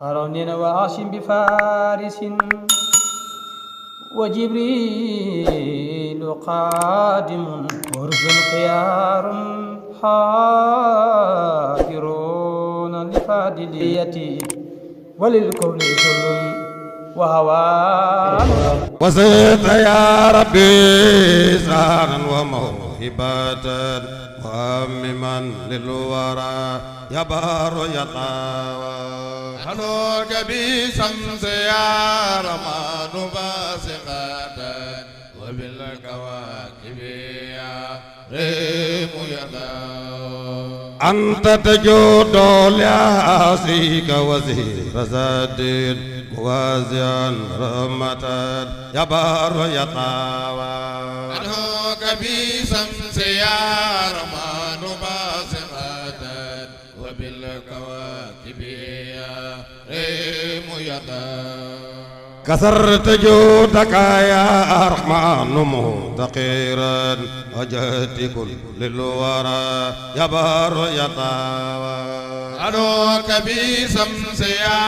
هارون وعاصم بفارس وجبريل قادم ورز خيار حاضرون لفاضليتي وللكون سل وهوان وزدت يا ربي زارا وموهبة وأمما للورى يا بار يا طاوى حلوك بشمس يا رمان باسقة وبالكواكب يا ريم يدا أنت تجود لعاصيك وزير زاد موازيا رحمة يا بار يا طاوى حلوك بشمس يا رمان باسقة وبالكواكب يا ريم يدا كثرت جودك يا رحمن متقيرا وجهت كل الورى يا بار يا طاوى أنوك بشمس يا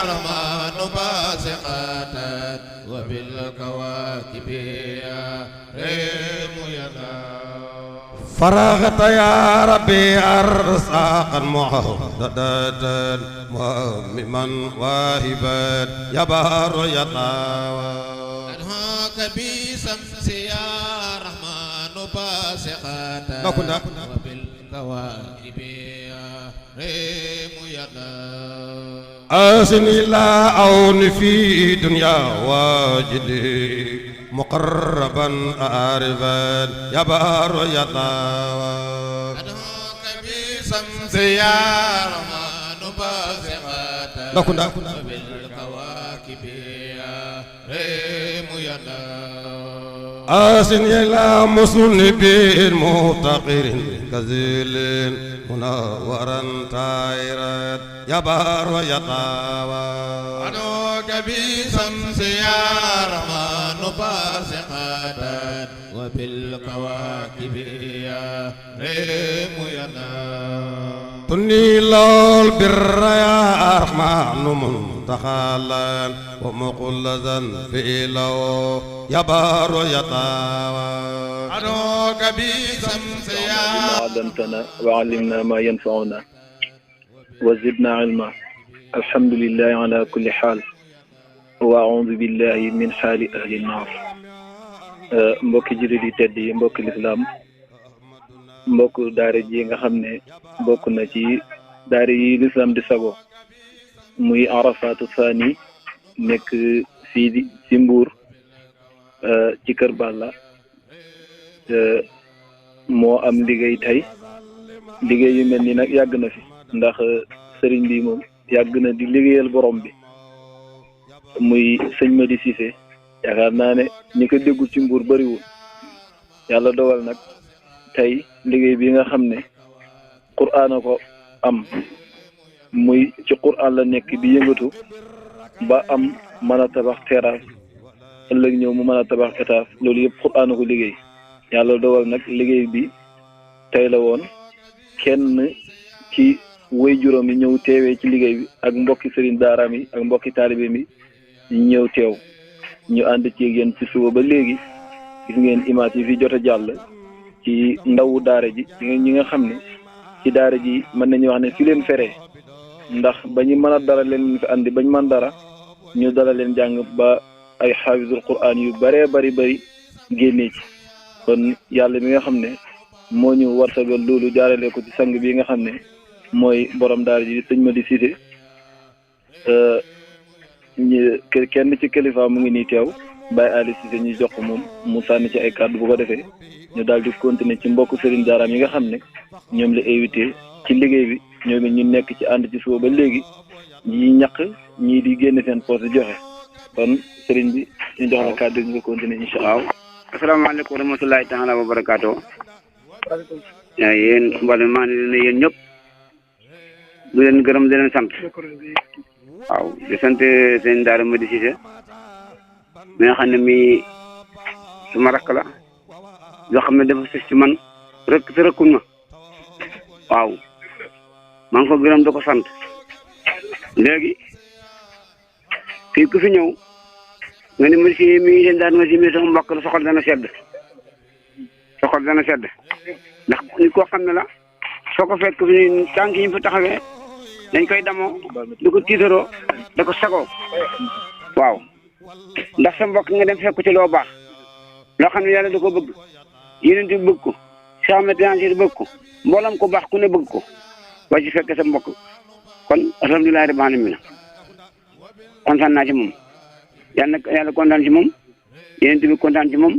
رحمن باسقة وبالكواكب يا ريم يدا فرغت يا ربي أرزاقا معددة مؤمما واهبا يا بار يا طاوى أنهاك بشمس يا رحمن باسقة وبالكواكب يا ريم يدا أسني لا أون في دنيا واجدي مقربا عارفا يا بار يا طاوى أدعوك بشمس يا رحمن باسقة وبالكواكب يا ريم يدا آسن إلى مسلم مفتقر كذيل منورا طائرا يا بار يا طاوى أدعوك بشمس يا رحمن باسقة وبالكواكب يا ريم يدا تنيل البر يا رحمن منتقلا ومقلدا فيلو يا بار يا طاوى أدعوك بشمس يا علمتنا وعلمنا ما ينفعنا وزدنا علما الحمد لله على كل حال وأعوذ بالله من حال أهل النار mbokki jullit yi tedd yi mbokki lislaam mbokk daara ji nga xam ne bokk na ci daara yi lislaam di sago muy Arafatu Thani nekk fii di ci Mbuur ci Kër Balla moo am liggéey tey liggéey yu mel ni nag yàgg na fi ndax sëriñ bi moom yàgg na di liggéeyal borom bi muy sëñ Madi Cissé yaakaar naa ne ñi ko déggu ci Mbuur bariwul yàlla dogal nag tey liggéey bi nga xam ne Qur'aan a ko am muy ci Qur'aan la nekk bi yëngatu ba am mën a tabax terrasse ëllëg ñëw mu mën a tabax étage loolu yëpp Qur'aan a ko liggéey yàlla dogal nag liggéey bi tey la woon kenn ci way juróom yi ñëw teewee ci liggéey bi ak mbokki sëriñ daaraam yi ak mbokki taalibe mi ñëw teew ñu ànd ci yéen ci suba ba léegi gis ngeen image yi fi jot a jàll ci ndawu daara ji ñi nga xam ne ci daara ji mën nañu wax ne fi leen feree ndax ba ñu mën a dara leen fi andi bañ mën dara ñu dara leen jàng ba ay xaafisul Qur'aan yu bëree bëri génnee ci kon yàlla mi nga xam ne moo ñu warsagal loolu jaarale ko ci sang bi nga xam ne mooy borom daara ji sëñ Madi Cissé kenn ci kilifa mu ngi nii teew Baye Ali Cissé ñu jox ko moom mu sànni ci ay kàddu bu ko defee ñu daal di continuer ci mbokku Serigne Daaraam yi nga xam ne ñoom la invité ci liggéey bi ñoom it ñu nekk ci ànd ci suba ba léegi ñii ñaq ñii di génn seen poche joxe kon Serigne bi ñu jox la kàddu gi nga continuer incha allah. asalaamaaleykum wa rahmatulahi taala wa barakaatu. yéen mboolem maa ngi leen di yéen ñëpp di leen gërëm di leen sant. waaw di sant seen daara Madi Cissé mi nga xam ne mii suma rakk la yoo xam ne dafa sës ci man rek te rëkkul ma waaw maa ngi ko gërëm da ko sant léegi fii ku fi ñëw nga ne ma si mi seen daan ma si mi sama mbokk la soxal dana sedd ndax nit koo xam ne la soo ko fekk fi tànk yi fa taxawee dañ koy damoo di ko tiitaroo da ko sagoo waaw ndax sa mbokk nga dem fekk ci loo baax loo xam ne yàlla da ko bëgg yeneen ti bëgg ko saamatansi bëgg ko mboolam ko baax ku ne bëgg ko waaye ci fekk sa mbokk kon alhamdulilah rabbil alamin kontaan naa ci moom yàlla kontaan ci moom yeneen bi kontaan ci moom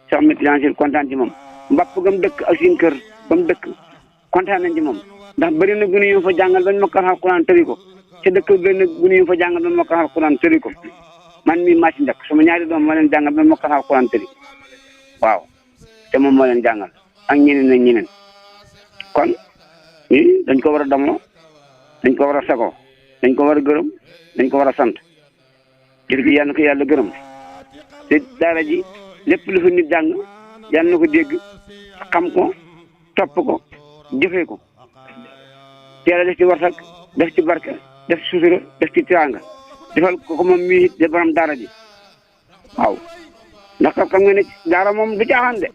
saamatansi kontaan ci moom mbapp gam dëkk ak seen kër gam dëkk kontaan nañ ci moom ndax bëri na gune yu fa jàngal bañ mokkal alquran tëri ko ci dëkk bëri na gune yu fa jàngal bañ mokkal alquran tëri ko man mii maa ci njëkk sama ñaari doom moo leen jàngal bañ mokkal alquran tëri waaw te moom moo leen jàngal ak ñeneen kon nii dañ ko war a damoo dañ ko war a sagoo dañ ko war a gërëm dañ ko war a sant jëf ji yàlla na ko yàlla gërëm te daara ji lépp lu fa nit jàng yàlla na ko dégg xam ko topp ko jëfee ko yàlla def ci warsak def ci barke def ci sutura def ci tiraanga defal ko moom mii de borom daara ji waaw ndax xam nga ne daara moom du caaxaan de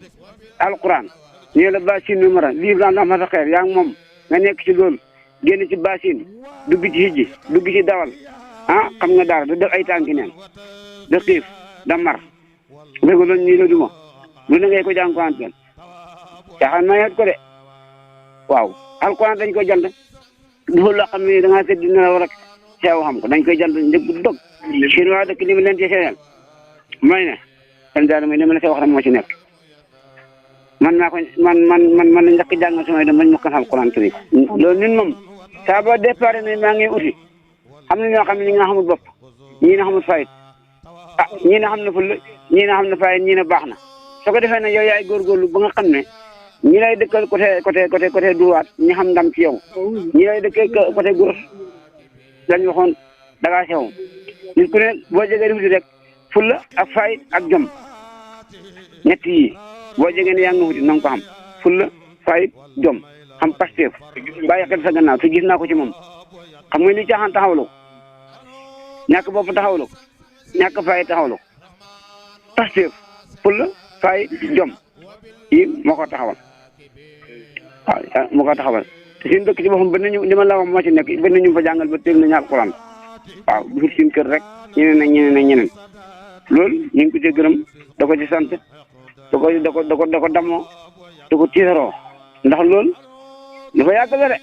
alquran ñee la basin numara livre ndax ma sa xeer yaa ngi moom nga nekk ci loolu génn ci basin dugg ci hijji dugg ci dawal ah xam nga daara da def ay tànki neen da xiif da mar dégg loolu ñii la duma lu na ngay ko jànkuwanteel caaxaan mayet ko de waaw alquran dañ koy jant dafa loo xam ne da ngaa sëdd nelaw rek xeew xam ko dañ koy jant njëg bu dog seen waa dëkk li mu leen ci seeyal mooy ne seen daara mooy li ma la see wax rek moo ci nekk man naa ko man njëkk jàng samay dem bañ mokkal alquran tëri loolu nit moom saa boo départ ne maa ngi uti xam ne ñoo xam ne ñi nga xamul bopp ñii na xamul fayit ah ñii na xam ne ful ñii na xam ne fayit ñii na baax na soo ko defee ne yow yaay góorgóorlu ba nga xam ne ñi lay dëkkal côté duwaat ñi xam ndam ci yow ñi lay dëkkee côté gurus lañ waxoon dagaa sew nit ku ne boo jegee di wuti rek fulla ak fayit ak jom ñett yi boo jegee ne yaa ngi wuti na nga ko xam fulla fayit jom xam pasteef bàyyi xel sa gannaaw te gis naa ko ci moom xam nga li caaxaan taxawlu ñàkk bopp taxawlu ñàkk fayit taxawlu pasteef fulla fayit jom yi moo ko taxawal waaw moo ko taxawal te suñu dëkk ci boppam ba nañu li ma la wax moo ci nekk ba nañu fa jàngal ba teel nañu alquran waaw du suñu kër rek ñeneen loolu ñu ngi ko ci gërëm da ko ci sant da ko damoo da ko tiitaroo ndax loolu dafa yàgg la de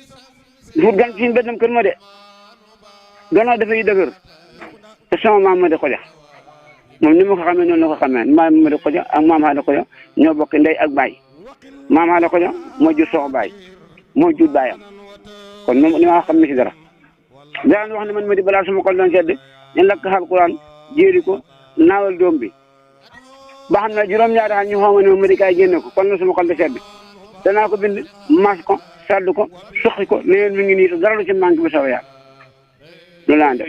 duut gan suñu benn kër ma de gannaaw dafay dëgër te sama maam ma de ko ja moom ni ma ko xamee noonu la ko xamee maam ma de ko ja ak maam Xaada ko ja ñoo bokk ndey ak baay maam Xaada ko ja moo jur sox baay moo jur baayam kon moom ni ma xam ne ci dara daan wax ne man ma di balaa sama xol doon sedd ñu lakk alquran jéeri ko naawal doom bi ba xam ne juróom-ñaari at ñu xaw ne ma di kaay génne ko kon na sama xol di sedd danaa ko bind mas ko sàdd ko suqi ko ne leen mi ngi nii dara lu ci manqué bi saw yàlla loolu laa def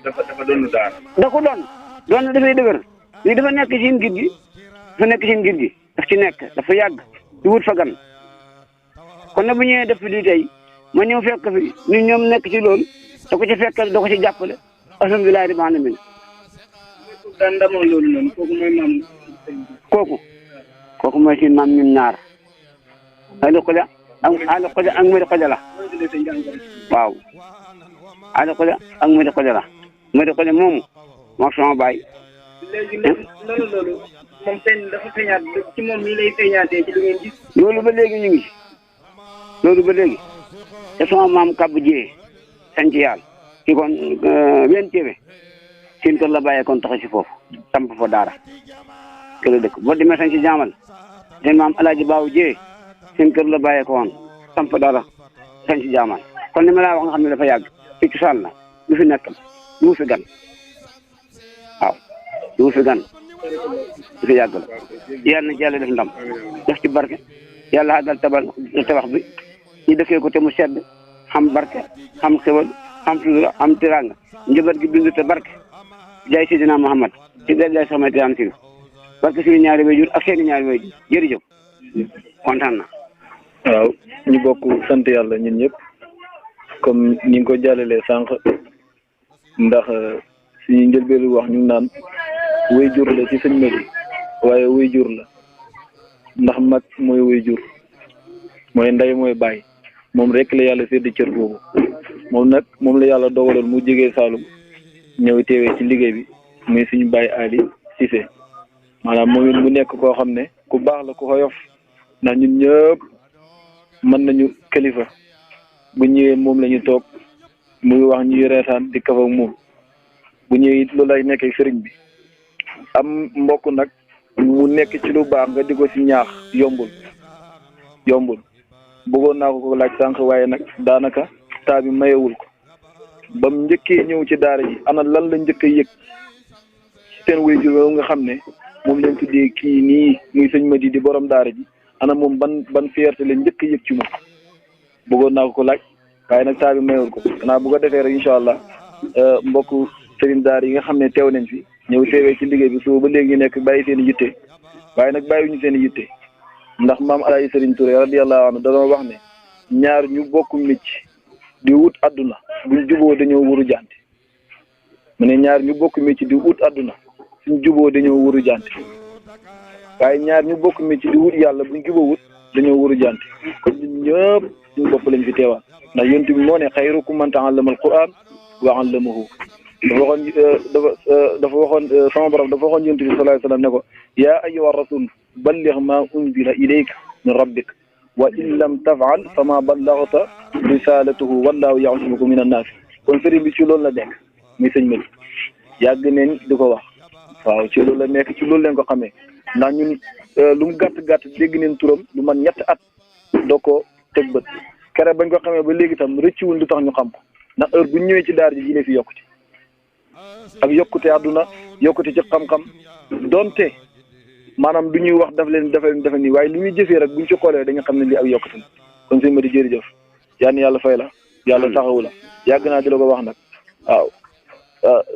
dafa doon daara da ko doon na dafay dëgër lii dafa nekk ci ngir gi daf ci nekk dafa yàgg di wut fa gan kon nag bu ñëwee def fi lii tey ma ñëw fekk fi ñun ñoom nekk ci loolu da ko ci fekkal da ko ci jàppale alhamdulilah rabbil alamin daan ndamoo loolu noonu kooku mooy maam kooku mooy suñu maam ñun ñaar ali xoja ak madi xoja la waaw ali xoja ak madi xoja la madi xoja moomu moo sama baay loolu moom feeñ dafa feeñaat ci moom mii lay feeñaatee ci li ngeen gis loolu ba léegi ñu ngi te sama maam kàbb jiyee sanc yàlla ki kon wen téwe seen kër la bàyyee kon taxa si foofu samp fa daara kër la dëkk boo demee sanc jaamal seen maam alaaji baaw jiyee seen kër la bàyyee ko woon samp fa daara sanc jaamal kon li ma laa wax nga xam ne dafa yàgg fi cosaan la lu fi nekk lu fi gan waaw lu fi gan lu fi yàgg la yàlla na ci yàlla def ndam def ci barke yàlla àggal tabax bi ñu dëkkee ko te mu sedd xam barke xam xewal xam sutura xam tiranga njaboot gi bindu te barke jaay Sidina Muhammad ci jaay soxna Tidiane Sy barke suñu ñaari waajur ak seeni ñaari waajur jërëjëf kontaan na. waaw ñu bokk sant yàlla ñun ñëpp comme ni nga ko jàllalee sànq ndax suñu njëlbeelu wax ñu ngi naan wéy jur la ci sëñ Madi waaye wéy jur la ndax mag mooy wéy jur mooy ndey mooy baay moom rek la yàlla sédd cër boobu moom nag moom la yàlla dogaloon mu jógee Saalum ñëw teewee ci liggéey bi muy suñu baay Ali Cissé maanaam moom it mu nekk koo xam ne ku baax la ku xoyof ndax ñun ñëpp mën nañu kilifa bu ñëwee moom la ñu toog muy wax ñuy reetaan di kaf ak moom bu ñëwee it loolu lay nekkee sëriñ bi am mbokk nag mu nekk ci lu baax nga di ko ci ñaax yombul bëggoon naa ko laaj sànq waaye nag daanaka taa bi mayewul ko ba mu njëkkee ñëw ci daara ji ana lan la njëkk a yëg ci seen waajur nga xam ne moom lañ tuddee kii nii muy sëñ Madi di borom daara ji ana moom ban fierté la njëkk a yëg ci moom bëggoon naa ko laaj waaye nag taa bi mayewul ko xanaa bu ko defee rek incha allah mbokk sëriñ daara yi nga xam ne teew nañ fi ñëw teewee ci liggéey bi soo ba léegi nekk bàyyi seen i yitte waaye nag bàyyiwuñu seen i yitte ndax maam Alaaji Sëriñ Touré radiyallahu anhu dañoo wax ne ñaar ñu bokk micc di wut àdduna buñ juboo dañoo wuru jante mu ne ñaar ñu bokk micc di wut àdduna suñ juboo dañoo wuru jante waaye ñaar ñu bokk micc di wut yàlla buñ juboo wut dañoo wuru jante kon ñun ñëpp suñu bopp lañ fi teewaat ndax yonent bi moo ne xayrukum man ta'allama al-Qur'an wa 'allamahu dafa waxoon sama borom dafa waxoon yonent bi sallallahu alayhi wa sallam ne ko yaa ayyuha rasul balligh ma unzila ilayka min rabbik wa in lam taf'al fama ballaghta risalatahu wallahu ya'simuka min an-nas kon sëriñ bi ci loolu la nekk muy sëñ Madi yàgg neen di ko wax waaw ci loolu la nekk ci loolu leen ko xamee ndax ñun lu mu gàtt dégg neen turam lu man ñetti at doo ko teg bët kere bañ ko xamee ba léegi tam rëcciwul lu tax ñu xam ko ndax heure bu ñu ñëwee ci daara ji jine fi yokkute ak yokkute àdduna yokkute ci xam-xam donte maanaam du ñuy wax daf leen defe nii waaye li ñuy jëfee rek buñ ci xoolee dañu xam ne lii ak yokkute la kon sëñ Madi jërëjëf yal na yàlla fay la yàlla taxawu la yàgg naa di la ko wax nag waaw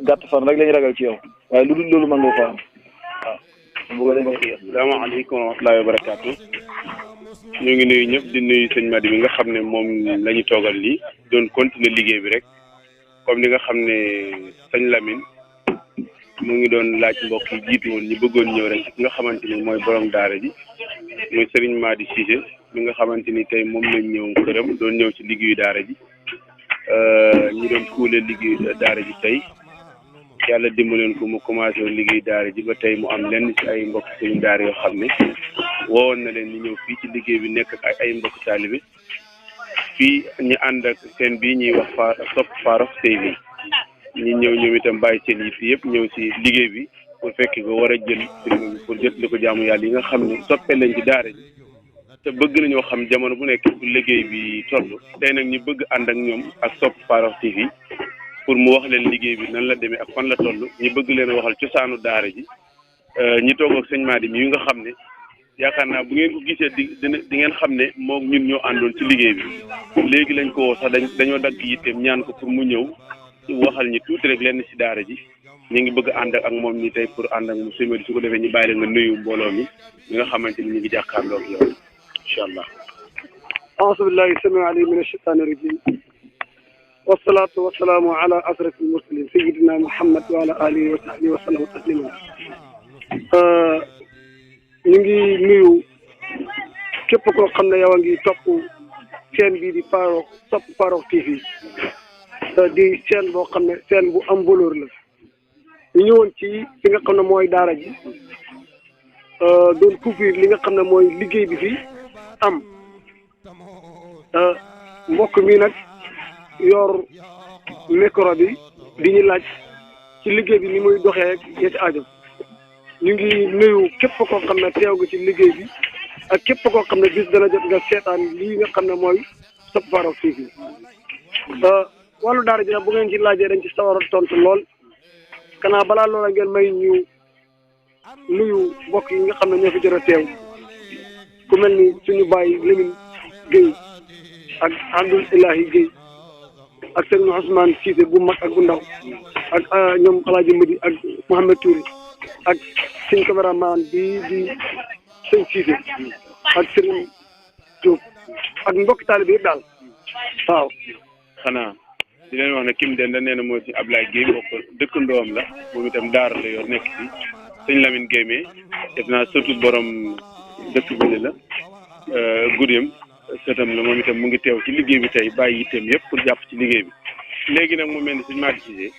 gàtt fan rek lañu ragal ci yow waaye lu dul loolu mën nga ko am waaw. asalaamaaleykum wa rahmatullaahi wa barakaatu. ñu ngi nuyu ñëpp di nuyu sëñ Madi bi nga xam ne moom la ñu toogal lii doon continuer liggéey bi rek comme ni nga xam ne sëñ Lamine mu ngi doon laaj mbokk yi jiitu woon ñu bëggoon ñëw rek nga xamante ni mooy borom daara ji muy Serigne Madi Cissé mi nga xamante ni tey moom lañ ñëw këram doon ñëw ci liggéeyu daara ji ñi doon kuule liggéeyu daara ji tey yàlla dimbaleen ko mu commencé woon liggéey daara ji ba tey mu am lenn ci ay mbokk sëriñ daara yoo xam ne woowoon na leen ñu ñëw fii ci liggéey bi nekk ak ay mbokk taalibe fii ñu ànd ak seen bii ñuy wax Sopp Farokh TV ñi ñëw ñoom itam bàyyi seen yi fii yëpp ñëw ci liggéey bi pour fekk ko war a jël film bi pour jotali ko jaamu yàlla yi nga xam ne soppee lañ ci daara ji te bëgg nañoo xam jamono bu nekk bu liggéey bi toll tey nag ñu bëgg ànd ak ñoom ak Sopp Farokh TV pour mu wax leen liggéey bi nan la demee ak fan la toll ñu bëgg leen waxal cosaanu daara ji ñi toog ak sëñ Madi mi nga xam ne yaakaar naa bu ngeen ko gisee di ngeen xam ne moom ñun ñoo àndoon ci liggéey bi léegi lañ ko woo sax dañoo dagg yitteem ñaan ko pour mu ñëw waxal ñi tuuti rek lenn ci daara ji ñu ngi bëgg ànd ak moom ñi tey pour ànd ak moom sëñ Madi su ko defee ñu bàyyi leen nga nuyu mbooloo mi nga xamante ni ñu ngi jàkkaarloo ak yow incha allah. a'uuzu billahi samii'il aliim mina shaytaani rajiim wasalaatu wasalaamu ala asrafil mursalin sayyidina Muhammad wa ala alihi wa sahbihi wa sallam tasliman ñu ngi nuyu képp koo xam ne yow a ngi topp chaîne bii di Sopp Farokh TV di chaîne boo xam ne chaîne bu am valeur la ñu ñëwoon ci fi nga xam ne mooy daara ji doon couvrir li nga xam ne mooy liggéey bi fi am mbokk mi nag yor micro bi di ñu laaj ci liggéey bi ni muy doxee ak yeti aajo ñu ngi nuyu képp koo xam ne teew nga ci liggéey bi ak képp koo xam ne bis dana jot nga seetaan lii nga xam ne mooy Sopp Farokh TV wàllu daara ji nag bu ngeen ci laajee dañ ci sawar a tontu lool kanaa balaa loola ngeen may ñu nuyu mbokk yi nga xam ne ñoo fi jot a teew ku mel ni suñu bàyyi Lamine Gueye ak Abdoul Ilahi Gueye ak sëñ Ousmane Cissé bu mag ak bu ndaw ak ñoom Alaaji Madi ak Mouhamed Touré ak suñ caméraman bii di sëñ Cissé ak Serigne Diop ak mbokki taalibe yëpp daal waaw. xanaa di leen wax ne kim den da nee na moo si Ablaye Guèye bokk dëkkandoom la moom itam daara la yor nekk si sëñ Lamine Guèye def naa surtout borom dëkk bi la Goudiam sëtam la moom itam mu ngi teew ci liggéey bi tey bàyyi yitteem yëpp pour jàpp ci liggéey bi léegi nag mu mel ni sëñ Madi Cissé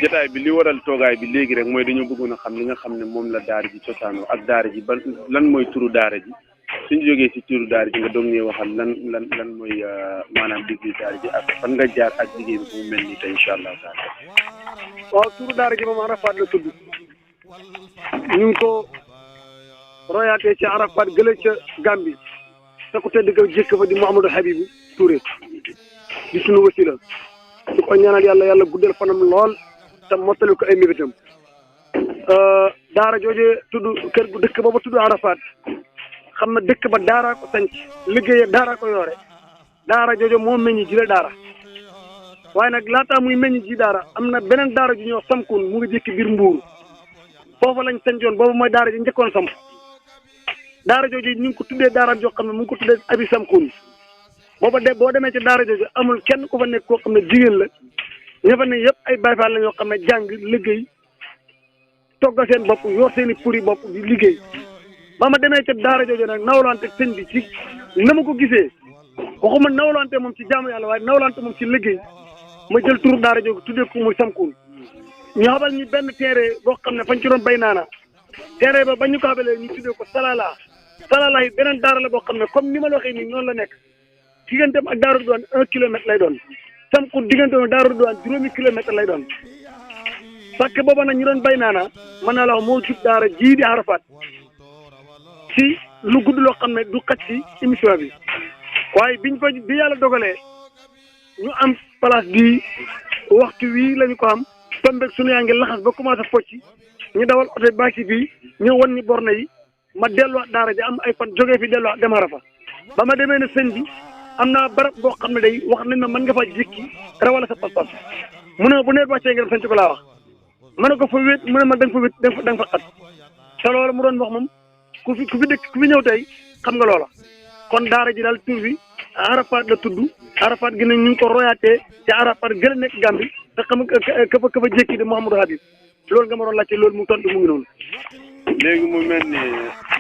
jotaay bi li waral toogaay bi léegi rek mooy dañoo bëggoon a xam li nga xam ne moom la daara ji cosaanoo ak daara ji ba lan mooy turu daara ji suñu jógee si turu daara ji nga doog ñuy waxal lan mooy maanaam liggéey daara ji ak fan nga jaar ak liggéey bi mu mel nii tey incha allah taala. waaw turu daara ji moom Arafat la tudd ñu ngi ko royaatee ci Arafat gële ca Gambie te ku tedd ko jëkk fa di Mouhamadou Habibou Touré di sunu wasila di ko ñaanal yàlla guddal fanam lool te mottali ko ay mébétam daara jooje tudd kër gu dëkk booba tudd Arafat xam na dëkk ba daaraa ko sanc liggéeye daaraa ko yoore daara jooje moo meññi ji la daara waaye nag laataa muy meññi ji daara am na beneen daara ju ñoo samkun mu ngi jëkki biir Mbuur foofa lañ sancoon boobu mooy daara ji njëkkoon samp daara jooju ñu ngi ko tuddee daara joo xam ne mu ngi ko tuddee abi samkun booba de boo demee ci daara jooju amul kenn ku fa nekk koo xam ne jigéen la ña fa ne yëpp ay Baay Faal la ñoo xam ne jàng liggéey toggal seen bopp yor seen i puri bopp di liggéey ba ma demee ca daara jooju nag nawlante sëñ bi ci na ma ko gisee waxuma nawlante moom ci jaamu yàlla waaye nawlante moom ci liggéey ma jël turu daara jooju tuddee ko muy samkun ñu xabal ñu benn terrain boo xam ne fañ ci doon bay naana terrain ba ñu ko xabalee ñu tuddee ko salala yi beneen daara la boo xam ne comme ni ma la waxee nii noonu la nekk digganteem ak Daaru Ridwaan 1 kilomètre lay doon samkun digganteem ak Daaru Ridwaan 0,5 kilomètre lay doon parce que booba nag ñu doon bay naana mën naa la wax moo jub daara jii di Arafat ci lu gudd loo xam ne du xaj ci émission bi waaye bi yàlla dogalee ñu am place bi waxtu wii lañu ko am tombé suñu yaa ngi laxas ba commencé focc ñu dawal oto bâche bi ñëw wan ni borne yi ma delluwaat daara ji am ay fan jógee fi delluwaat dem Arafa ba ma demee ne sëñ bi am naa barab boo xam ne day wax nañ ma mën nga fa jékki rawala sa pas-pas mu ne bu nawet wàccee nga dem sëñ ko laa wax ma ne ko fa wéet mu ne ma da nga fa wéet da nga fa xat te loolu mu doon wax moom ku fi ñëw tey xam nga loola kon daara ji daal tur bi Arafat la tudd Arafat gi ne ñu ngi ko royaatee ci Arafat gën a nekk Gambie te xam nga ka fa jékki di Mouhamadou Habib loolu nga ma doon laajte loolu mu tontu mu ngi noonu. léegi mu mel ni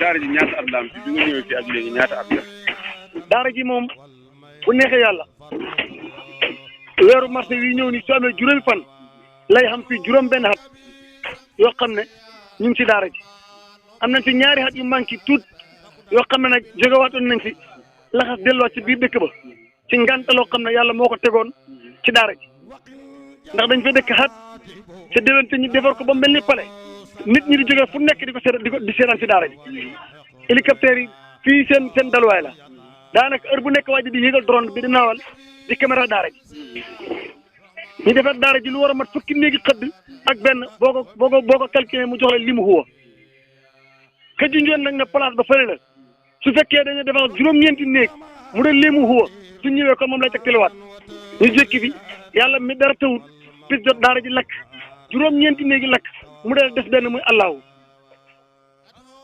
daara ji ñaata at la am bi nga ñëwee fii ak léegi ñaata at la. daara ji moom bu neexee yàlla weeru mars wi ñëw ni su amee juróomi fan lay xam fii juróom benn at yoo xam ne ñu ngi ci daara ji am nañ fi ñaari at yu manqué tuut yoo xam ne nag jógewaatoon nañ fi laxas delluwaat ci biir dëkk ba ci ngànta loo xam ne yàlla moo ko tegoon ci daara ji ndax dañ fa dëkk xat ca déwénte ñu defar ko ba mel ni pale nit ñi di jógee fu nekk di ko seetaan ci daara ji hélicoptère yi fii seen dalwaay la daanaka heure bu nekk waa ji di yéegal drone bi di naawal di caméra daara ji ñu defar daara ji lu war a mat fukki néegi xëdd ak benn boo ko calculé mu jox la li mu xuwa ka junjoon nag ne place ba fële la su fekkee dañu defar juróom-ñeenti néeg mu doon li mu xuwa su ñëwee kon moom lay teg telewaat ñu jékki fi yàlla mi dara tawut pis jot daara ji lakk juróom-ñeenti néegi lakk mu del des benn muy allahu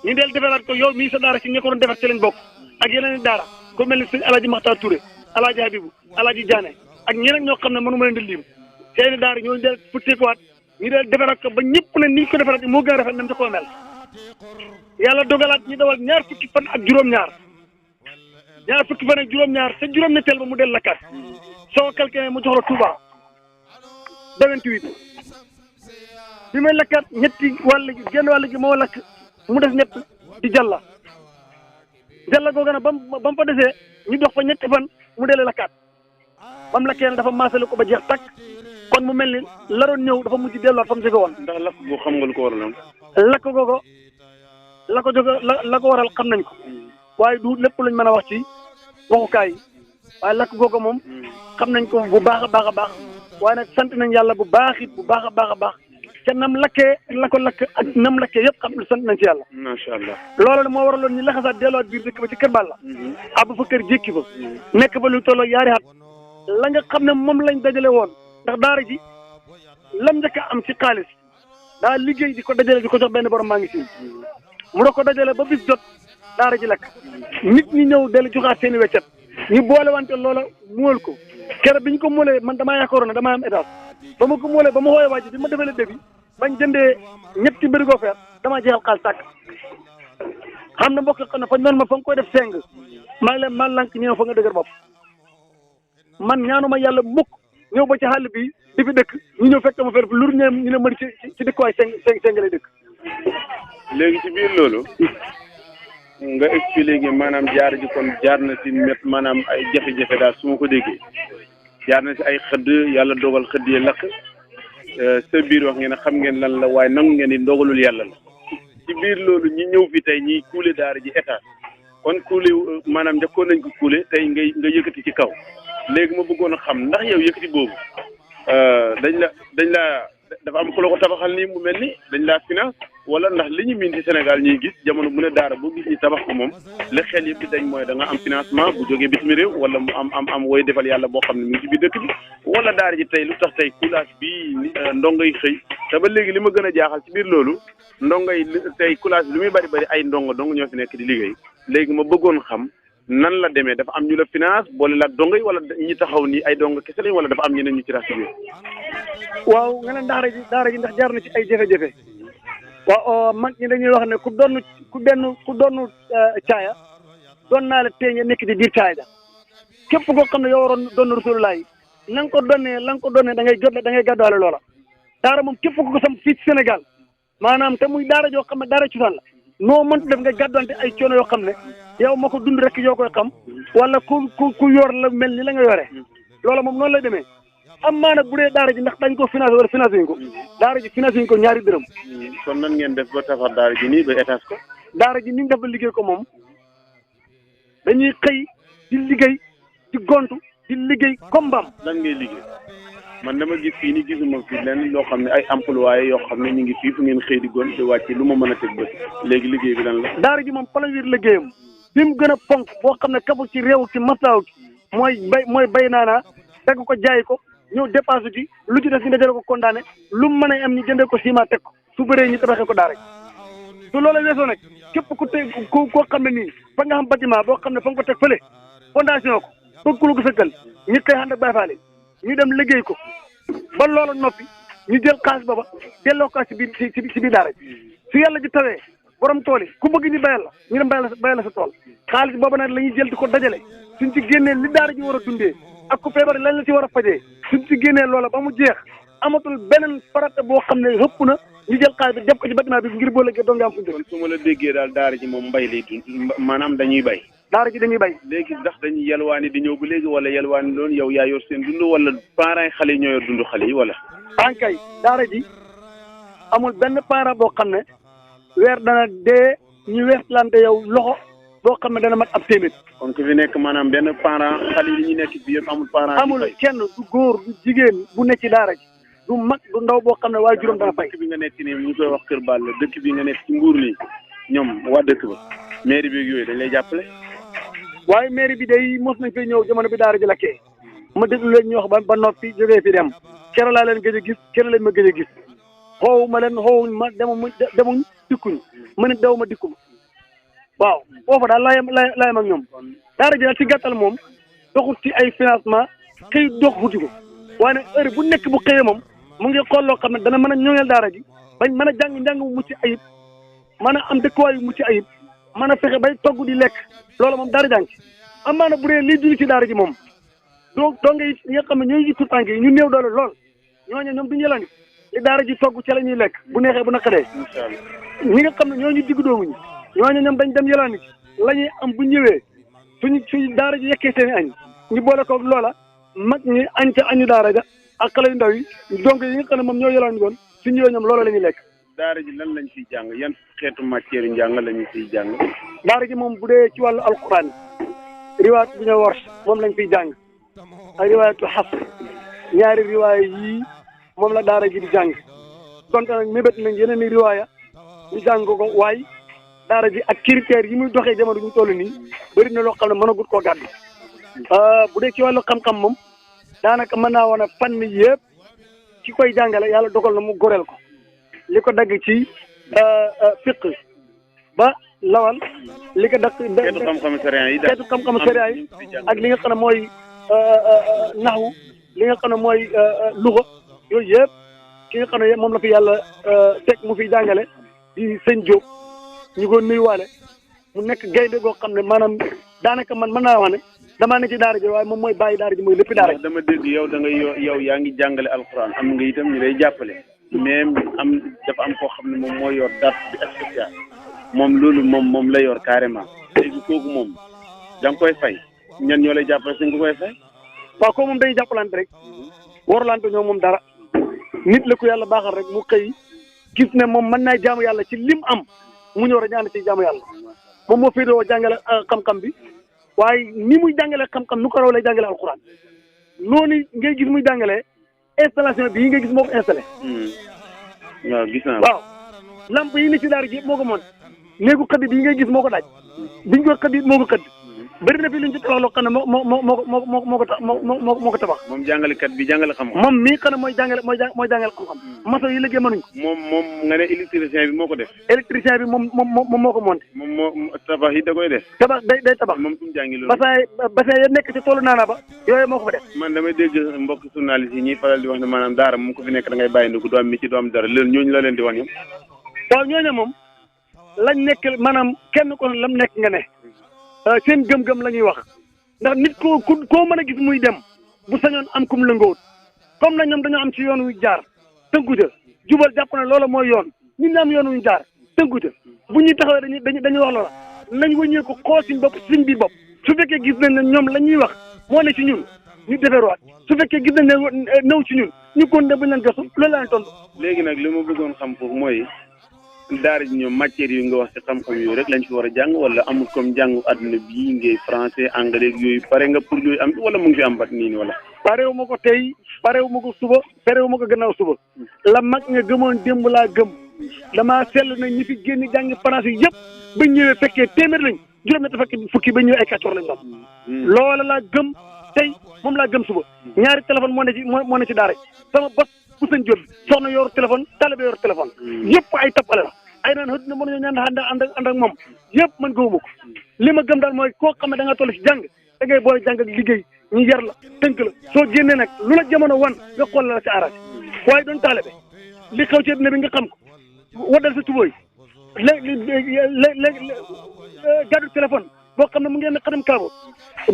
ñu del defaraat ko yow mii sa daara si ñi ko doon defar ci lañ bokk ak yeneen i daara ku mel ni sëñ Alaaji Maxtaar Touré Alaaji Habibu Alaaji Jaane ak ñeneen ñoo xam ne mënu ma leen di lim seeni daara ñoo del futteekuwaat ñu del defaraat ko ba ñëpp ne ni ñu ko defaraat moo gën a rafet nam ca koo mel yàlla dogalaat ñu dawal ñaar fukki fan ak juróom-ñaar sa juróom-ñetteel ba mu del lakkaat soo calculé mu jox la Touba 28 bi may lakkaat ñetti genn wàll gi moo lakk mu des ñett di jàlla googu nag ba mu fa desee ñu dox fa ñetti fan mu delee lakkaat ba mu lakkee ne dafa maasale ko ba jeex takk kon mu mel ni la doon ñëw dafa mujj delluwaat fa mu jóge woon. ndax lakk boo xam nga lu ko waral lakk googu la ko waral xam nañ ko waaye du lépp lañ mën a wax ci waxukaay yi waaye lakk googu moom xam nañ ko bu baax a baax a baax waaye nag sant nañ yàlla bu baax it bu baax a baax a baax te nam lakkee la ko lakk ak nam lakkee yëpp xam sant nañ ci yàlla. macha allah loolu moo waraloon ñu laxasaat delluwaat biir dëkk ba ci kër Balla. àbb fa kër jékki ba. nekk ba lu tolloo yaari at la nga xam ne moom lañ dajale woon ndax daara ji lam njëkk a am ci xaalis daa liggéey di ko dajale di ko jox benn borom maa ngi si mu da ko dajale ba bis jot daara ji lakk nit ñi ñëw dellu joxaat seen i weccet ñu boole wante loola muwal ko keroog bi ñu ko moolee man damaa yaakaaroon ne damaa am étage ba ma ko moolee ba ma xoolee waa ji bi ma defee débit bañ jëndee ñetti bërigo fer damaa jeexal xaalis tàkk xam na mbokk xam ne fañ noonu ma fa nga koy def seng maa ngi leen man lank ñëw fa nga dëgër bopp man ñaanuma yàlla mukk ñëw ba ci xàll bi di fi dëkk ñu ñëw fekk ma fer lur ñu ne mëri ci dëkkuwaay seng lay dëkk léegi ci biir loolu nga expliqué maanaam jaar ji kon jaar na ci met maanaam ay jafe-jafe daal su ma ko déggee jaar na ci ay xëdd yàlla dogal xëdd yi lakk sa biir wax ngeen ne xam ngeen lan la waaye nangu ngeen ni ndogalul yàlla la ci biir loolu ñi ñëw fi tey ñiy kuule daara ji état kon kuule maanaam njëkkoon nañ ko kuule tey nga yëkkati ci kaw léegi ma bëggoon a xam ndax yow yëkkati boobu dañ la dafa am ku la ko tabaxal nii mu mel ni dañ laa finance wala ndax li ñu miin ci Sénégal ñuy gis jamono bu ne daara boo gis ñi tabax ko moom la xel yëpp di dañ mooy da nga am financement bu jógee bitim réew wala mu am woy defal yàlla boo xam ne mu ngi ci biir dëkk bi wala daara ji tey lu tax tey coulage bii ndongo yi xëy te ba léegi li ma gën a jaaxal ci biir loolu ndongo yi tey coulage bi lu muy bari ay ndongo dong ñoo fi nekk di liggéey léegi ma bëggoon xam nan la demee dafa am ñu la finance boole la dongo yi wala ñi taxaw nii ay dongo kese lañ wala dafa am ñeneen ñu ci rax ci biir. waaw nga ne daara ji ndax jaar na ci ay jafe-jafe waaw mag ñi dañuy wax ne ku doon caaya doon naa la tee nga nekk ci biir caaya ja képp koo xam ne yow waroon doon rasulullah yi la nga ko donnee da ngay gàddaale loola daara moom képp ku ko sam fii ci Sénégal maanaam te muy daara joo xam ne daara cosaan la noo mënta def nga gàddante ay coono yoo xam ne yow ma ko dund rek yoo koy xam wala ku yor la mel ni la nga yore loola moom noonu lay demee am maana bu dee daara ji ndax dañ ko financé wala financé wuñ ko daara ji financé wuñ ko ñaari dërëm. kon nan ngeen def ba tafar daara ji nii ba étage ko. daara ji ni ñu def ba liggéey ko moom dañuy xëy di liggéey di gontu di liggéey comme mbaam. lan ngay liggéey man dama gis fii ni gisuma fi lenn loo xam ne ay employé yoo xam ne ñu ngi fii fu ngeen xëy di gont di wàcc lu ma mën a teg bët léegi liggéey bi lan la. daara ji moom première liggéeyam bi mu gën a ponk boo xam ne kafu ci réew ci maslaaw mooy bay naanaa teg ko jaay ko. ñëw dépassé ci lu ci des ñu dajale ko condamné lu mu mën a am ñu jëndee ko ciment teg ko su bëree ñu tabaxee ko daara su loola weesoo nag képp ku tey koo xam ne nii fa nga xam bâtiment boo xam ne fa nga ko teg fële fondation ko bëgg ku ko sëkkal ñu koy ànd ak Baay Faal ñu dem liggéey ko ba loola noppi ñu jël xaalis booba delloo ko ci biir daara su yàlla ji tawee borom tool yi ku bëgg ñu bayal la ñu dem bayal la sa tool xaalis booba nag la ñuy jël di ko dajale suñ ci génnee li daara ji war a dundee ak ku feebar lañ la ci war a fajee suñ ci génnee loola ba mu jeex amatul beneen farata boo xam ne xëpp na ñu jël xaalis bi def ko ci bâtiment bi ngir boo léegi doo nga am fu ñu. kon su ma la déggee daal daara ji moom mbay lay dund maanaam dañuy bay. daara ji dañuy bay. léegi ndax dañuy yalwaani di ñëw ba léegi wala yalwaani loolu yow yaa yor seen dund wala parents xale yi ñoo yor dund xale yi wala. ankay daara ji amul benn parent boo xam ne weer dana dee ñu weeslante yow loxo boo xam ne dana mat ab téeméer. kon ku fi nekk maanaam benn parent xale yi ñu nekk fii yëpp amul parent. amul kenn du góor du jigéen bu nekk ci daara ji du mag du ndaw boo xam ne waaye juróom dana fay. dëkk bi nga nekk nii ñu koy wax Kër Balla dëkk bi nga nekk ci Mbuur nii ñoom waa dëkk ba mairie bi yooyu dañ lay jàppale. waaye mairie bi day mos nañ fay ñëw jamono bi daara ji lakkee ma déglu leen ñu wax ba noppi jógee fi dem keroog laa leen gëj a gis keroog lañ ma gëj a gis xoowuma leen xoowuñ ma demuñ dikkuñ ma ne daw ma dikku ma waaw foofa daal laay mag ñoom daara ji daal ci gàttal moom doxul ci ay financement xëy dox futi ko waaye nag heure bu nekk bu xëyee moom mu ngi xool loo xam ne dana mën a ñoŋeel daara ji bañ mën a njàng mu mucc ayib mën a am dëkkuwaay yu mucc ayib mën a fexe bay togg di lekk loolu moom daara jàng ci amaana bu dee lii julli ci daara ji moom doo nga it ñi nga xam ne ñooy ji tout tànk yi ñu néew doole lool ñooñu ñoom duñu yelandi li daara ji togg ci la ñuy lekk bu neexee bu naqaree ñi nga xam ne ñooñu digg doomuñu ñooñu ñoom dañ dem yelandi ci la ñuy am bu ñëwee suñu daara ji yekkee seen i añ ñu boole ko loola mag ñi añ ca añu daara ja ak xale yu ndaw yi donc yi nga xam ne moom ñoo yelandi woon su ñëwee ñoom loola la ñuy lekk. daara ji lan lañ ciy jàng yan xeetu matière yu njàng lañu ciy jàng. daara ji moom bu dee ci wàllu alquran riwaayat bu ñoo warsh moom lañ fiy jàng ak riwaayatu xafs ñaari riwaaya yii moom la daara ji di jàng donte nag mébét nañ yeneen i riwaaya ñu jàng ko waaye daara ji ak critères yi muy doxee jamono ñu toll nii bëri na loo xam ne mënagut koo gàddu bu dee ci wàllu xam-xam moom daanaka mën naa woon a fànn yëpp ki koy jàngale yàlla dogal na mu goreel ko li ko dagg ci fiq ba lawal li ko dagg. xeetu xam-xamu sariya yi xeetu xam-xamu sariya yi ak li nga xam ne mooy naxwu li nga xam ne mooy luga yooyu yëpp ki nga xam ne moom la fi yàlla teg mu fiy jàngale di sëñ Diop ñu ko nuyuwaale mu nekk gaynde goo xam ne maanaam daanaka man mën naa wax ne damaa ne ci daara ji waaye moom mooy bàyyi daara ji mooy lépp daara ji. dama dégg yow da nga yow yaa ngi jàngale alxuraan am nga itam ñu lay jàppale mais dafa am koo xam ne moom moo yor date bi spécial moom loolu moom la yor carrément léegi kooku moom da nga koy fay ñan ñoo lay jàppale si nga koy fay. waaw ko moom dañuy jàppalante rek warulante ñoom moom dara nit la ko yàlla baaxal rek mu xëy gis ne moom mën naa jaamu yàlla ci lim am mu ñëw rek ñaan ci jaamu yàlla moom moo féetewoo jàngale xam-xam bi waaye ni muy jàngale xam-xam nu ko raw lay jàngale alxuraan noonu ngay gis muy jàngale installation bi yi nga gis moo ko installé. waaw gis naa waaw lamp yi ni ci daara ji yëpp moo ko monté néegu xëdd bi yi ngay gis moo ko daaj biñ ko xëdd moo ko xëdd bëri na fi luñ ci tabax loo xam ne moo ko tabax. moom jàngalekat bi jàngale xam-xam. moom mii xam ne mooy jàngale xam-xam. maçon yi liggéey mënuñ ko. moom nga ne électricien bi moo ko def. électricien bi moom moo ko monté. moom moo tabax yi da koy def. tabax day tabax. moom suñu jàngi loolu. bassin ya nekk ci toolu naana ba yooyu moo ko fa def. man damay dégg mbokk journaliste yi ñuy faral di wax ne maanaam daara moom ko fi nekk da ngay bàyyi ndu doo am métier doo am dara loolu ñooñu la leen di wax ñoom. waaw ñooñu moom lañ nekk maanaam kenn ko lam nekk nga ne seen gëm-gëm la ñuy wax ndax nit koo mën a gis muy dem bu sañoon am kum lëngoot comme na ñoom dañoo am ci yoon wu jaar tënku ca jubal jàpp ne loola mooy yoon ñun ñu am yoon wu jaar tënku ca bu ñuy taxawee dañuy wax loola nañ wëññee ko xool suñ bopp suñ biir bopp su fekkee gis nañ ne ñoom la ñuy wax moo ne ci ñun ñu deferwaat su fekkee gis nañ ne nëw ci ñun ñu kon ne buñ leen gëstu loolu la leen tontu. léegi nag li ma bëggoon xam foofu mooy daara ji ñoom matières yu nga wax ci xam-xam yooyu rek lañ fi war a jàng wala amul comme jàngu àdduna bii ngay français anglais yooyu pare nga pour yooyu am wala mu ngi fi am bat nii wala. parewu ma ko tey parewu ma ko suba parewu ma ko gannaaw suba la mag nga gëmoon démb laa gëm damaa seetlu na ñi fi génn jàngi français yëpp ba ñëwee fekkee téeméer lañ juróom-ñett fukki ba ñëwee ay kàccoor lañ doon loola laa gëm tey moom laa gëm suba ñaari téléphone moo ne ci daara sama bos bu sëñ jot soxna yor téléphone talibé yor téléphone yëpp ay tappale la ay naan xëy na mënuñoo ñaan ànd ak moom yëpp man gëwuma ko li ma gëm daal mooy koo xam ne da nga toll ci jàng da ngay boole jàng ak liggéey ñu yar la tënk la soo génnee nag lu la jamono wan nga xool la ci arrêté waaye doon talibé li xew ci àddina bi nga xam ko waddal sa tubóoy léegi gàddu téléphone boo xam ne mu ngeen ne xanam kaabo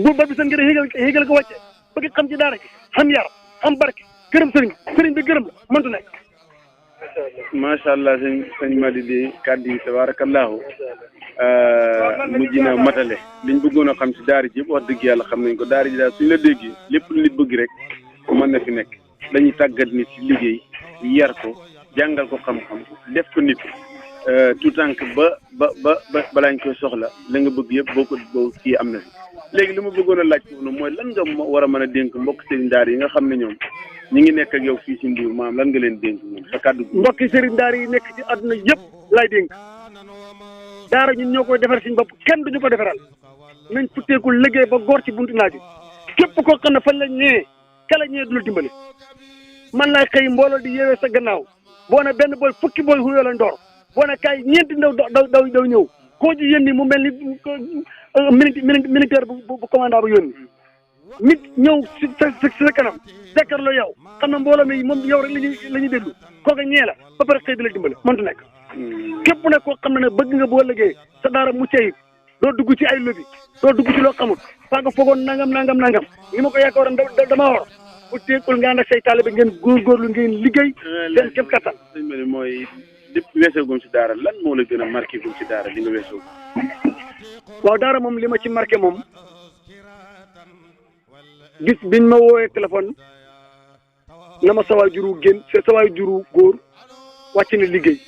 bu ba bi sa ngir yéegal ko wàcce bëgg xam ci daara gi xam yar xam barke gërëm sëriñ bi gërëm la mëntu nekk. macha allah sëñ Mady di kàddu yi tabaarakallaahu mujj na matale liñ bëggoon a xam ci daara ji wax dëgg yàlla xam nañ ko daara ji daal suñ la déggee lépp lu nit bëgg rek mën na fi nekk dañuy tàggat nit ci liggéey yar ko jàngal ko xam-xam def ko nit tout tànk ba balaañ koy soxla la nga bëgg yëpp boo kii am na fi léegi li ma bëggoon a laaj foofu nag mooy lan nga war a mën a dénk mbokk sëriñ daara yi nga xam ne ñoom ñi ngi nekk ak yow fii ci Mbuur maanaam lan nga leen dénk moom sa kàddu gi. mbokki sëriñ daara yi nekk ci àdduna yëpp laay dénk daara ñun ñoo koy defar suñu bopp kenn duñu ko defaral nañ futteeku liggéey ba góor ci buntu naaju képp koo xam ne fan la ñëwee kala ñëwee du la dimbali man laay xëy mbooloo di yeewee sa gannaaw boo ne benn booy fukki booy xuyoo la ndoor boo ne kaay ñeenti ndaw daw ñëw koo ji yónni mu mel ni militaire bu commandant bu yónni nit ñëw si sa kanam jàkkaarloo yow xam na mbooloo mi moom yow rek la ñuy déglu kooka ñee la ba pare xëy di la dimbali mëntu nekk képp ne koo xam ne bëgg nga boo liggéey sa daara mu cayit doo dugg ci ay lobby doo dugg ci loo xamul faa nga foogoon nangam ni ma ko yaakaaroon dama war bu teekul nga ànd ak say taalibe ngeen góorgóorlu ngeen liggéey seen képp kattan sëñ bi mooy lépp weesoogum ci daara lan moo la gën a marqué gum ci daara li nga weesoo waaw daara moom li ma ci marqué moom gis biñ ma woowee téléphone na ma sawaay juru góor wàcc na liggéey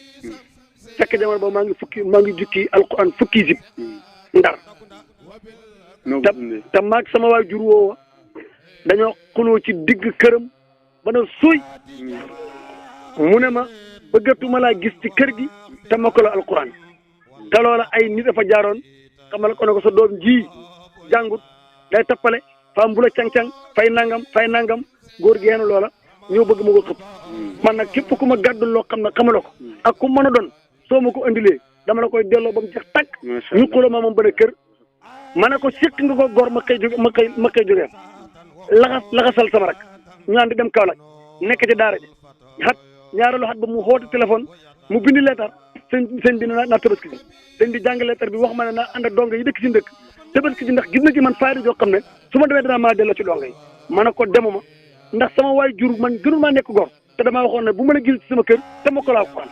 fekk jamono boobu maa ngi jukki alquran fukki zib ndar te maag sama waay jur woowa dañoo xuloo ci digg këram ba na suuy mu ne ma bëggatuma laa gis ci kër gi te ma ko la alquran te loola ay nit dafa jaaroon xamal ko ne ko sa doom ji jàngut day tappale faam bu la cang-cang fay nangam góor gi yeenu loola ñoo bëgg ma ko xëpp man nag képp ku ma gàddul loo xam ne xamala ko ak ku mën a doon soo ma ko indilee dama la koy delloo ba mu jeex tàkk ñu xuloo ma moom ba ne kër ma ne ko sikk nga ko góor ma koy jógee laxasal sama rak ñu ànd dem Kaolack nekk ci daara ji xat ñaareelu xat ba mu xoote téléphone mu bindi leetar sëñ bi naa tabaski ji sëñ bi jàng leetar bi wax ma ne naa ànd ak donga yi dëkk ci ndëkk tabaski ji ndax gis na ci man fayda joo xam ne su ma demee dinaa maa delloo ci donga yi ma ne ko demuma ndax sama waay jur man gënul maa nekk góor te damaa waxoon ne bu ma la gis ci sama kër te mokkal alxuraan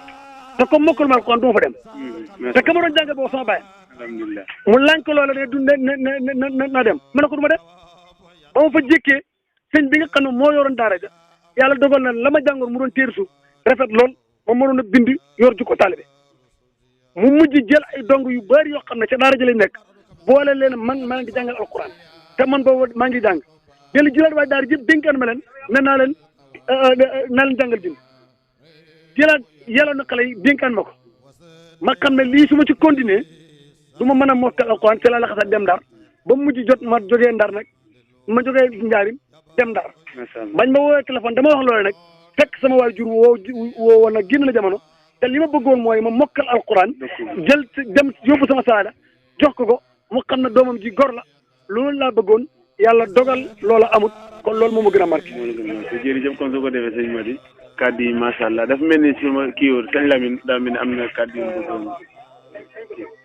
te comme mokkal ma alxuraan du ma fa dem te ka ma doon jàngal boobu sama baay alhamdulilah mu laaj ko loola ne du na dem ma ne ko du ma dem ba ma fa jékkee sëñ bi nga xam ne moo yoroon daara ja yàlla dogal na la ma jàngoon mu doon téer su rafet lool ma mënoon a bind yor ju ko taalibe mu mujj jël ay dong yu bari yoo xam ne ca daara ja lañ nekk boole leen man maa ngi jàngal alxuraan te man boobu maa ngi jàng jël jëlaat waa daara yëpp dénkaan ma leen ne naa leen jàngal bind jëlaat yàlla na xale yi dénkaan ma ko ma xam ne lii su ma ci continuer du ma mën a mokkal alxuraan ci la laxasaat dem ndar ba mu mujj jot ma jógee ndar nag ma jógee njaarim dem ndar bañ ma woowee téléphone dama wax loolu nag fekk sama waajur woo nag génn la jamono te li ma bëggoon mooy ma mokkal alxuraan jël dem yóbbu sama saada jox ko mu xam ne doomam ji gor la loolu laa bëggoon yàlla dogal loola amut kon loolu moo ma gën a marqué. jërëjëf comme su ko defee sëñ Mady kàddu yi macha allah dafa mel ni si ma kii woon sëñ Lamine daa mel ni am na kàddu yu bëggoon.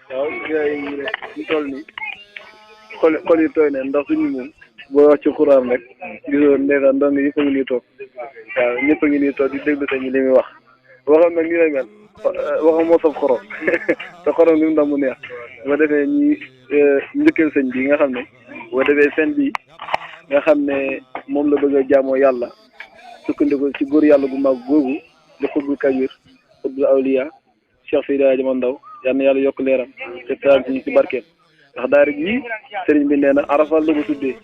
waaw gars yi ñu toll nii xol yi tooy na ndax suñu moom boo wax ci xuraan rek gisoo ndeysaan ndong yëpp a ngi nii toog waaw ñëpp a ngi nii toog di déglu sëñ bi li muy wax waxam nag nii lay mel waxam moo saf xorom te xorom li mu ndax mu neex boo defee ñi njëkkeel sëñ bi nga xam ne boo defee seen bi nga xam ne moom la bëgg a jaamoo yàlla sukkandiku ci góor yàlla gu mag googu di xutbul kabir xutbul awliya Cheikh Seydi Hadji Omar Ndaw yal na yàlla yokk leeram te taal ci ñu ci barkeel ndax daara ji sëriñ bi nee na arafal la ko tuddee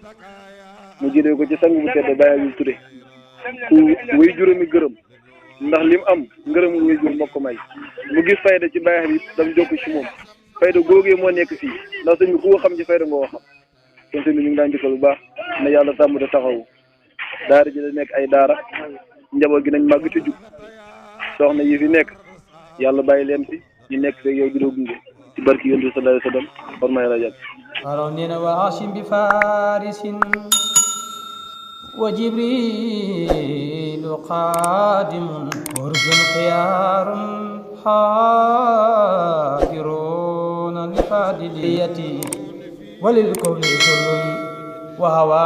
mu jëlee ko ci sang bu tedd Baye Habib Touré ku way juróomi gërëm ndax lim am ngërëm way jur moo ko may mu gis fayda ci Baye Habib dam jokk ci moom fayda googee moo nekk fii ndax sëñ bi ku ko xam ci fayda nga ko xam kon sëñ bi ñu ngi daan jëkkal bu baax na yàlla sàmm te taxawu daara ji la nekk ay daara njaboot gi nañ màgg ci jub soxna yi fi nekk yàlla bàyyi leen fi ñu nekk fekk yow di la gunge ci barki yonent bi sallallahu alayhi wa sallam xormay rajab araw nee na wa hashim bi farisin wa jibrilu qadimun wa rusul xiyarun xaafiruna li fadiliyati walil kawni sullun wa hawa